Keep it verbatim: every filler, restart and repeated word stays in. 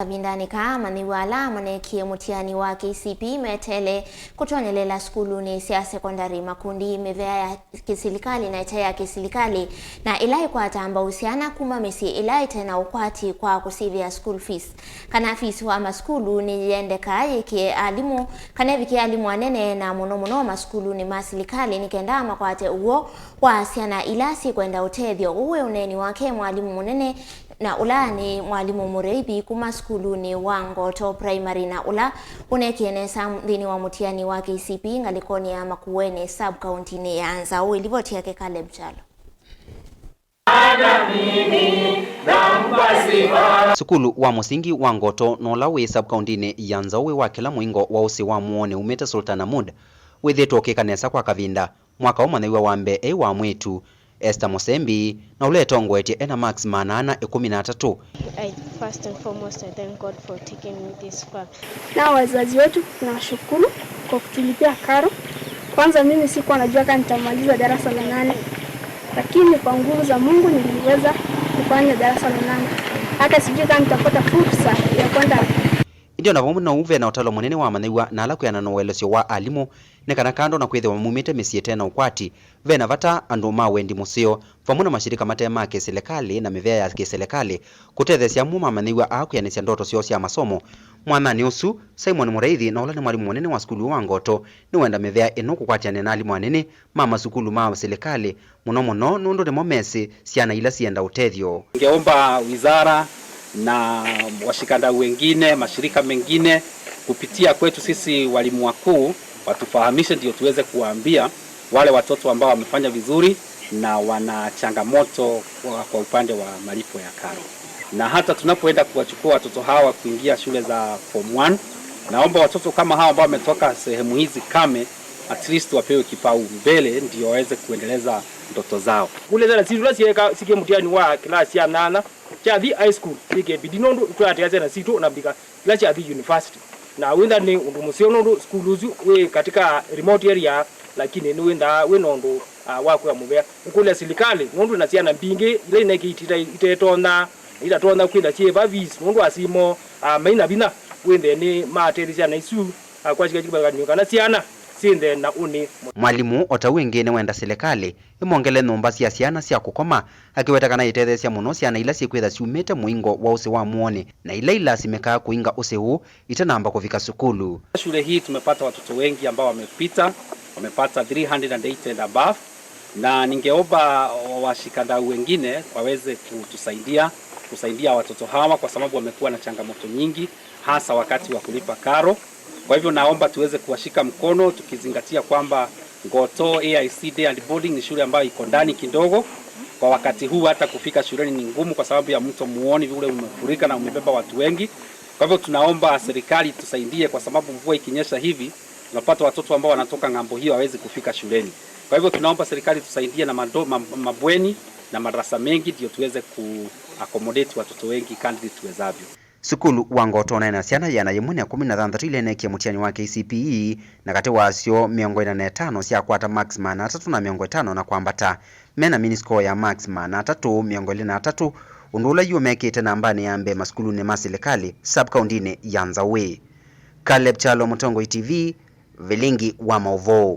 Kavindanĩ kaa, amanyĩw'a ala maneekie mũtiani wa K C P meteele kũtonyelela sukulunĩ sya sekondalĩ, makundi, mĩvea ya kĩsilikalĩ na ĩte ya kĩsilikalĩ, na ĩla ĩkwataa mbau syana kuma mĩsyĩ ĩla ĩte na ũkwati kwa kũsyĩvĩa school fees. Kana fees wa masukulu nĩyendekaa yĩkĩe alimũ, kana ĩvikĩe alimũ anene, na mũno mũno masukulunĩ ma silikalĩ, nĩ kenda makwate ũw'o wa syana ila syĩkwenda ũtethyo. Ũũ wĩ ũneeni wake mwalimũ mũnene na ũla nĩ mwalimũ mũrĩithi kuma sukulunĩ wa Ngoto Primary, na ũla ũneekie nesa nthĩnĩ wa mũtiani wa K C P ngalĩkonĩ ya Makueni, sub-kauntinĩ ya Nzaũ. Ĩlivoti yake Caleb Kyalo. Sukulu wa mũsingi wa Ngoto, na ũla wĩ sub-kauntinĩ ya Nzaũ, wĩ wa kĩla mũingo wa ũsĩ wa Muoni umĩte Sultan Ahmud, wĩthĩĩtwe ũkĩka nesa kwa kavinda. Mwaka ũmanyĩw'a wa mbee eĩ wa mwĩĩtu, Esther Mũsembi, na ũla etongoetye ena marks maana ana ĩkũmi na atatũ. I, first and foremost, I thank God for taking me this far. Na wazazi wetu tunawashukuru kwa kutulipia karo. Kwanza mimi sikuwa najua kama nitamaliza darasa la nane, lakini kwa nguvu za Mungu niliweza kufanya darasa la nane. Hata sijui kama nitapata fursa ya kwenda. Ĩndĩ o na vamwe na ũu, ve na ũtalo mũnene wa amanyĩw'a na ala kwĩanana na ũelesyo wa alimũ, nĩ kana kando na kwĩthĩwa maumĩte mĩsyĩ ĩte na ũkwati, ve na vata andũ ma wendi mũseo, vamwe na mashirika mate ma kĩsilikalĩ na mĩvea ya kĩsilikalĩ kũtetheesya amwe ma amanyĩw'a aa kwĩanĩsya ndoto syoo sya masomo. Mwathanĩ ũsu, Simon Mũraithi, na ũla nĩ mwalimũ mũnene wa sukulu wa Ngoto, nĩwenda mĩvea ĩno kũkwatĩanĩa na alimũ anene ma masukulu ma silikalĩ, mũno mũno nũndũ nĩmo mesĩ syana ila syĩenda ũtethyo. Ningeomba wizara na washikadau wengine, mashirika mengine, kupitia kwetu sisi walimu wakuu, watufahamishe ndio tuweze kuwaambia wale watoto ambao wamefanya vizuri na wana changamoto kwa, kwa upande wa malipo ya karo. Na hata tunapoenda kuwachukua watoto hawa kuingia shule za form one, naomba watoto kama hawa ambao wametoka sehemu hizi kame, at least wapewe kipaumbele ndio waweze kuendeleza ndoto zao. Kule syana sitũ ila syĩka, sikie mũtiani wa kĩlasi kya nyanya kyathi high school, syĩke bidii nũndũ twaatĩa syana sitũ na mbika ila syathi university. Na wĩtha nĩ ũndũ mũseo nũndũ sukulu ũsu wĩ katika remote area, lakini nĩwĩthaa wĩ na ũndũ, ah, wa kwĩa mũvea. Nĩkũlya silikalĩ nũndũ na syana mbingĩ ila ineki itita-, itetonya, itatonya kwĩtha syĩva fees nũndũ asimo, ah, maina vinya wĩnthe nĩ matethya syana isu, ah, kwa kĩvathũkany'o kana syana syĩnthe na ũnĩ. Mwalimũ o ta ũu ĩngĩ nĩwenda silikalĩ ĩmongele nyũmba sya syana sya kũkoma, akĩweta kana ĩtetheesya mũno syana ila syĩkwĩtha syumĩte mũingo wa ũsĩ wa Muoni na ila ilasimĩkaa kũinga ũsĩ ũũ itanamba kũvika sukulu. Shule hii tumepata watoto wengi ambao wamepita, wamepata three hundred and eighty and above, na ningeomba washikadau wengine waweze kutusaidia, kusaidia watoto hawa kwa sababu wamekuwa na changamoto nyingi, hasa wakati wa kulipa karo. Kwa hivyo naomba tuweze kuwashika mkono tukizingatia kwamba Ngoto A I C Day and Boarding ni shule ambayo iko ndani kidogo. Kwa wakati huu hata kufika shuleni ni ngumu kwa sababu ya mto Muoni vile umefurika na umebeba watu wengi. Kwa hivyo tunaomba serikali tusaidie, kwa sababu mvua ikinyesha hivi, unapata watoto ambao wanatoka ng'ambo hiyo hawezi kufika shuleni. Kwa hivyo tunaomba serikali tusaidie na mado-, ma-, mabweni na madarasa mengi ndio tuweze ku accommodate watoto wengi kadri tuwezavyo. Sukulu wa Ngoto ũnaĩ na syana ĩana yĩmwe na ĩkũmi na thanthatũ ila ineekie mũtiani wa K C P E, na katĩ wasyo mĩongo ĩna na ĩtano syakwata marks maana atatũ na mĩongo ĩtano na kwambata. Me na mean score ya marks maana atatũ mĩongo ĩlĩ na atatũ, ũndũ ũla yu ũmekĩte nambanĩ ya mbee masukulunĩ ma silikalĩ sub-kauntinĩ ya Nzaũ. Caleb Kyalo, Mũtongoi T V, Vilingi wa Maũvoo.